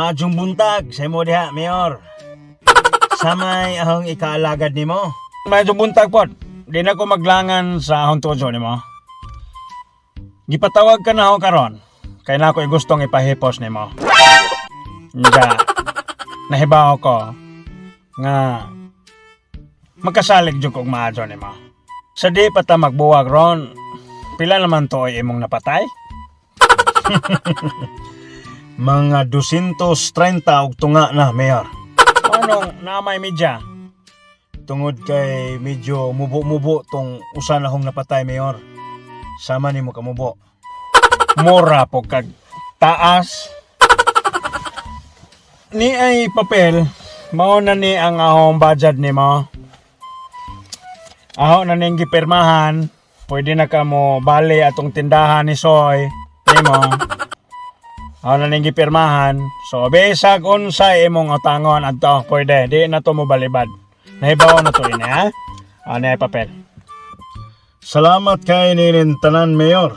Madyong buntag sa imo diha, Mayor. Samay ahong ikaalagad nimo. Madyong buntag pod. Di na ko maglangan sa ahong tujo nimo. Gipatawag ka na ako karon. Kay na ako gustong ipahipos nimo. Nga nahibaw ko nga magkasalig jud kog maadyo nimo. Sa di pa ta magbuwag ron, pila naman to ay imong napatay? Mga 230 og tunga na, Mayor. Anong naamay media? Tungod kay medyo mubo-mubo tong usa na hong napatay, Mayor. Sama nimo kamubo. Mura po kag taas. Ni ay papel, mao na ni ang ahong budget nimo. Aho na ning gipirmahan, pwede na ka mo bali atong tindahan ni Soy nimo. Aho na ning gipirmahan. So bisag unsay imong utangon adto, pwede di na to mo balibad. Nahibaw na to ini ha. Ano ay papel. Salamat kay ninin tanan, Mayor.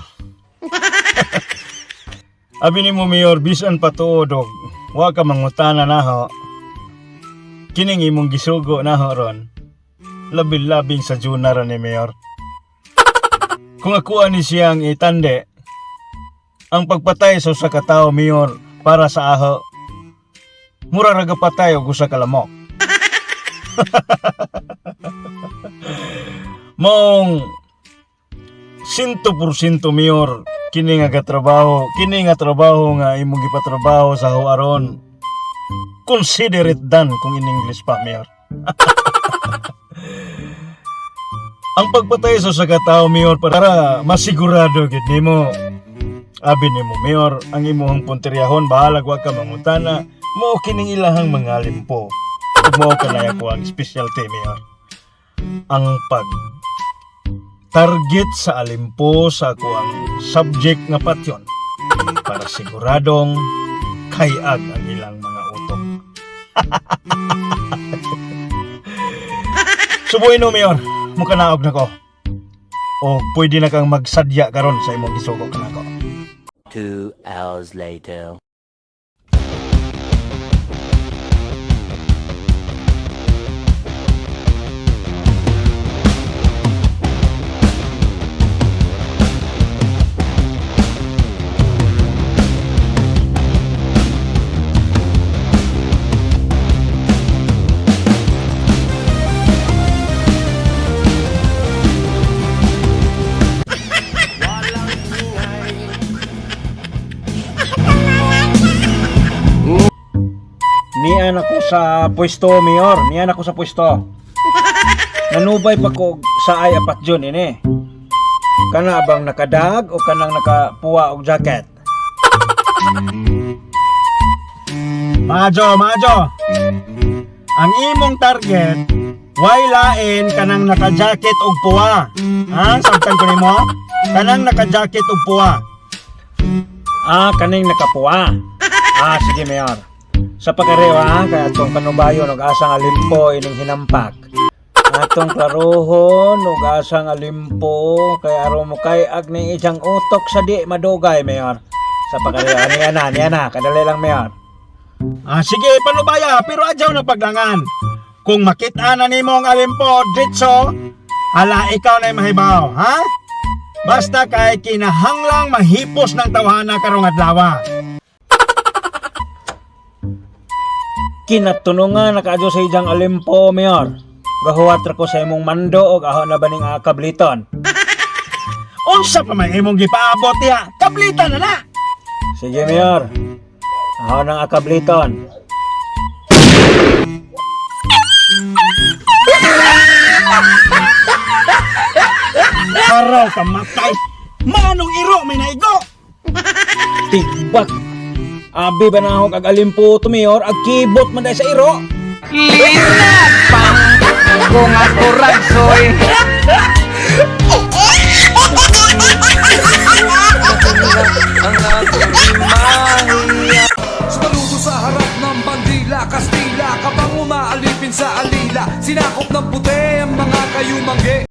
Abi nimo, Mayor, bisan pa tuod og wa ka mangutana naho. Kining imong gisugo naho ron. Labi-labing sa Juna ra ni, Mayor. Kung ako ani siyang itande, ang pagpatay sa usa ka tawo, Mayor, para sa aho, mura ra patay og usa ka lamok. Maong 100%, Mayor, kini nga katrabaho, kini nga trabaho nga imong gipatrabaho sa aho aron. Consider it done kung in English pa, Mayor. Ang pagpatay sa usa ka tawo, Mayor, para masigurado gid nimo. Abi nimo, Mayor, ang imong punteryahon, bahalag wa ka mangutana, mao kining ilahang mga limpo. Ug mao kanay ako ang specialty, Mayor. Ang pag target sa alimpo sa ako ang subject nga patyon para siguradong kayag ang ilang mga utok. Subuhin no, Mayor. Mukanaog na ko. O pwede na kang magsadya karon sa imong gisugo kanako. 2 hours later. Nian ako sa pwesto, Mayor. Nian ako sa pwesto. Nanubay pa ko sa ay apat yun, ini. Kana bang nakadag o kanang nakapuwa og jacket? Majo, majo. Ang imong target, way lain kanang naka-jacket og puwa. Ha? Sabtan ko nimo? Kanang naka-jacket og puwa. Ah, kaning nakapuwa. Ah, sige, Mayor. Sa pagkarewa, ha, kay atong kanubayon og asang alimpo ining hinampak. Atong klarohon og asang alimpo kay aron mo kay ag ni isang utok sa di madugay, Mayor. Sa pagkarewa, niya na, niya na, kadali lang, Mayor. Ah, sige, panubaya, pero adyaw na paglangan. Kung makita na nimo ang alimpo, ditso, hala ikaw na mahibaw, ha? Basta kay kinahanglang mahipos ng tawhana karong adlaw. Kinatunungan nakaadyo sa ijang alimpo, Mayor. Gahuwat ra ko sa imong mando og aho na baning kabliton. Unsa pa may imong gipaabot diha? Kablitan na na. Sige, Mayor. Aho nang akabliton. Araw ka matay. Manong iro may naigo. Tigbak. Abi ba na ako kag alimpo to, Mayor? Ag kibot man dahil sa iro. Linapang kung ako ragsoy. Ang aking mahiya. Saludo sa harap ng bandila, Kastila, kapang umaalipin sa alila. Sinakop ng puti ang mga kayumanggi.